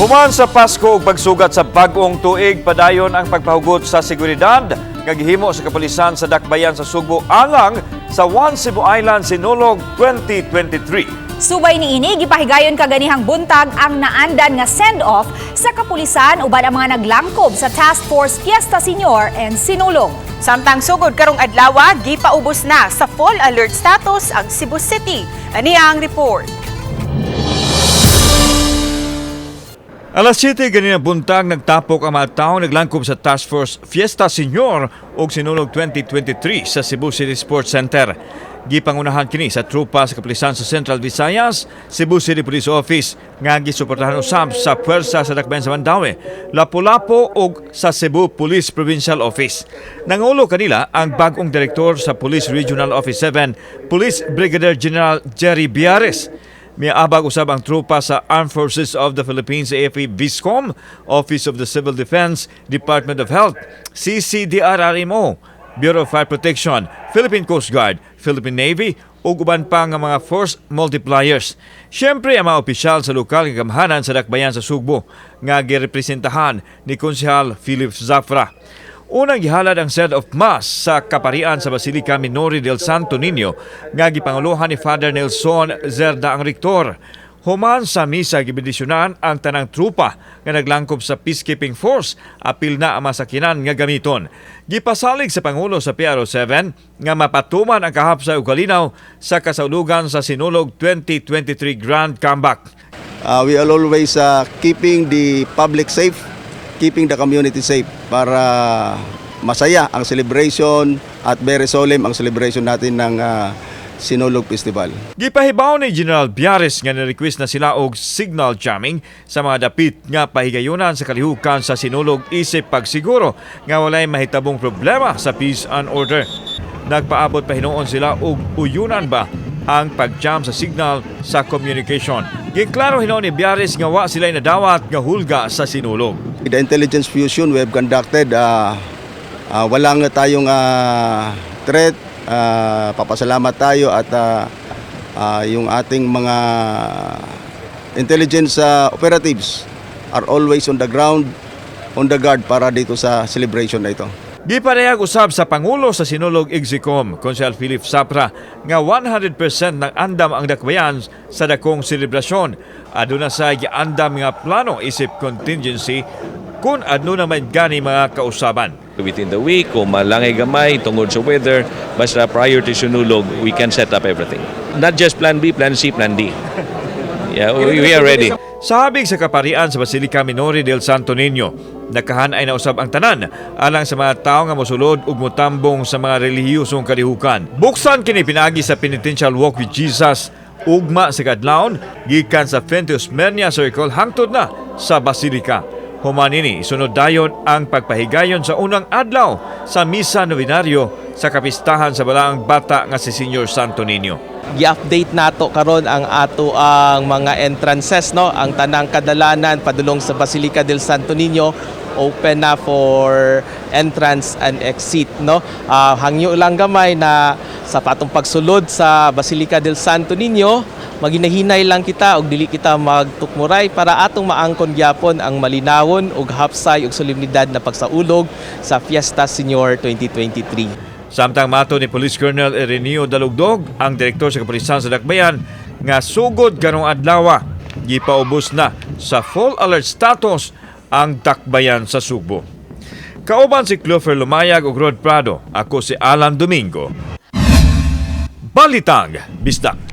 Human sa Pasko ug pagsugat sa bag-ong tuig, padayon ang pagpahugot sa seguridad nga gihimo sa kapulisan sa Dakbayan sa Sugbo alang sa One Cebu Island Sinulog 2023. Subay niini, gipahigayon kaganihang buntag ang naandan nga send-off sa kapulisan uban ang mga naglangkob sa Task Force Fiesta Senior and Sinulog. Samtang sugod karong adlaw, gipaubos na sa full alert status ang Cebu City. Ani ang report. Alas 7 ganina buntag, nagtapok ang mga tawo naglangkob sa Task Force Fiesta Senior ug Sinulog 2023 sa Cebu City Sports Center. Gipangunahan kini sa trupa sa kapulisan sa Central Visayas, Cebu City Police Office, nga gisuportahan usab sa puwersa sa Dakbayan sa Mandaue, Lapu-Lapu ug sa Cebu Police Provincial Office. Nangulo kanila ang bag-ong direktor sa Police Regional Office 7, Police Brigadier General Jerry Biares. Miabag usab ang trupa sa Armed Forces of the Philippines, AFP Viscom, Office of the Civil Defense, Department of Health, CCDRRMO, Bureau of Fire Protection, Philippine Coast Guard, Philippine Navy, ug uban pa nga mga force multipliers. Siyempre, ang mga opisyal sa lokal nga gamhanan sa Dakbayan sa Sugbo nga girepresentahan ni Konsehal Philip Zafra. Unang gihalad ang send of mass sa kaparian sa Basilica Minore del Santo Niño nga gipanguluhan ni Father Nelson Zerda, ang rektor. Human sa misa, gibendisyonan ang tanang trupa nga naglangkob sa peacekeeping force, apil na ang masakinan nga gamiton. Gipasalig sa Pangulo sa PRO 7 nga mapatuman ang kahapsay ug kalinaw sa kasaulugan sa Sinulog 2023 Grand Comeback. We are always keeping the public safe, keeping the community safe para masaya ang celebration at very solemn ang celebration natin ng Sinulog Festival. Gipahibaw ni General Biares nga ni-request na sila og signal jamming sa mga dapit nga pahigayunan sa kalihukan sa Sinulog isip pagsiguro nga walay mahitabong problema sa peace and order. Nagpaabot pa hinuon sila og uyunan ba ang pag-jam sa signal sa communication. Giklaro hinuon ni Biares nga wa sila nadawat nga hulga sa Sinulog. The intelligence fusion we have conducted, walang tayong threat, papasalamat tayo at yung ating mga intelligence operatives are always on the ground, on the guard para dito sa celebration na ito. Giparehag usab sa Pangulo sa Sinulog Execom, Konsehal Philip Zapra, nga 100% ng andam ang dakbayan sa dakong selebrasyon. Aduna sa giandam nga plano isip contingency kung aduna man gani mga kausaban. Within the week, kung malangay gamay tungod sa weather, basta prior to Sinulog, we can set up everything. Not just Plan B, Plan C, Plan D. Yeah, we are ready. Sa habig sa kaparian sa Basilica Minore del Santo Niño, nakahanay na usab ang tanan alang sa mga tawo nga mosulod ug motambong sa mga relihiyosong kalihukan. Buksan kini pinaagi sa Penitential Walk with Jesus ugma sa kadlawon gikan sa Fuente Osmeña Circle hangtod na sa Basilica. Human nini, isunod dayon ang pagpahigayon sa unang adlaw sa Misa Novenaryo sa kapistahan sa Balaang Bata nga si Señor Santo Niño. Gi-update nato karon ang ato ang mga entrances, no, ang tanang kadalanan padulong sa Basilica del Santo Niño, open na for entrance and exit, no. Hangyo lang gamay na sa patong pagsulod sa Basilica del Santo Niño, maginahinay lang kita ug dili kita magtukmuray para atong maangkon gyapon ang malinawon ug hapsay ug solemnidad na pagsaulog sa Fiesta Senior 2023. Samtang mato ni Police Colonel Ireneo Dalugdog, ang direktor sa kapulisan sa Dakbayan, nga sugod karong adlaw, gipaubos na sa full alert status ang Dakbayan sa Sugbo. Kauban si Clover Lumayag ug Rod Prado, ako si Alan Domingo. Balitang Bisdak.